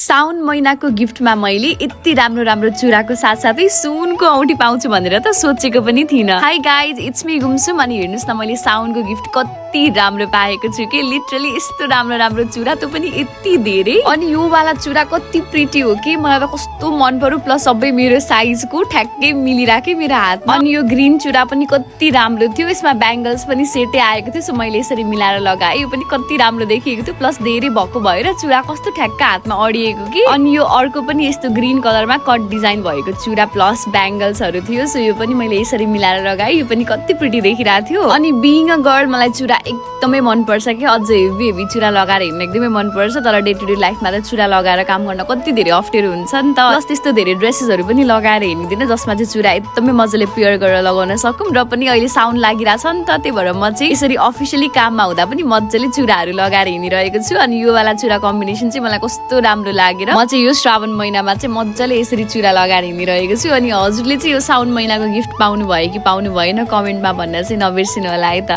साउन महिनाको गिफ्टमा मैले यति राम्रो राम्रो चुराको साथसाथै सुनको औँठी पाउँछु भनेर त सोचेको पनि थिइनँ। Hi guys, it's me Gumsum. अनि हेर्नुहोस् न, मैले साउनको गिफ्ट कति राम्रो पाएको छु कि लिटरली यस्तो राम्रो राम्रो चुरा, त्यो पनि यति धेरै। अनि यो वाला चुरा कति प्रिटी हो कि मलाई त कस्तो मन पर्यो, प्लस सबै मेरो साइजको ठ्याक्कै मिलिराख्यो मेरो हातमा। अनि यो ग्रिन चुरा पनि कति राम्रो थियो, यसमा ब्याङ्गल्स पनि सेटै आएको थियो, सो मैले यसरी मिलाएर लगाएँ। यो पनि कति राम्रो देखिएको थियो, प्लस धेरै भएको भएर चुरा कस्तो ठ्याक्क हातमा अडिएको कि। अनि यो अर्को पनि यस्तो ग्रिन कलरमा कट डिजाइन भएको चुरा प्लस ब्याङ्गल्सहरू थियो, सो यो पनि मैले यसरी मिलाएर लगाएँ। यो पनि कति प्रिटी देखिरहेको थियो। अनि बिइङ अ गर्ल मलाई चुरा एकदमै मनपर्छ कि, अझै हेभी हेभी चुरा लगाएर हिँड्न एकदमै मनपर्छ। तर डे टु डे लाइफमा त चुरा लगाएर काम गर्न कति धेरै अप्ठ्यारो हुन्छ नि त। प्लस त्यस्तो धेरै ड्रेसेसहरू पनि लगाएर हिँड्दिनँ जसमा चाहिँ चुरा एकदमै मजाले पेयर गरेर लगाउन सकौँ। र पनि अहिले साउन लागिरहेछ नि त, त्यही भएर म चाहिँ यसरी अफिसियली काममा हुँदा पनि मजाले चुराहरू लगाएर हिँडिरहेको छु। अनि यो वाला चुरा कम्बिनेसन चाहिँ मलाई कस्तो राम्रो लागेर म चाहिँ यो श्रावण महिनामा चाहिँ मजाले यसरी चुरा लगाएर हिँडिरहेको छु। अनि हजुरले चाहिँ यो साउन महिनाको गिफ्ट पाउनु भयो कि पाउनु भएन कमेन्टमा भन्न चाहिँ नबिर्सिनु होला है त।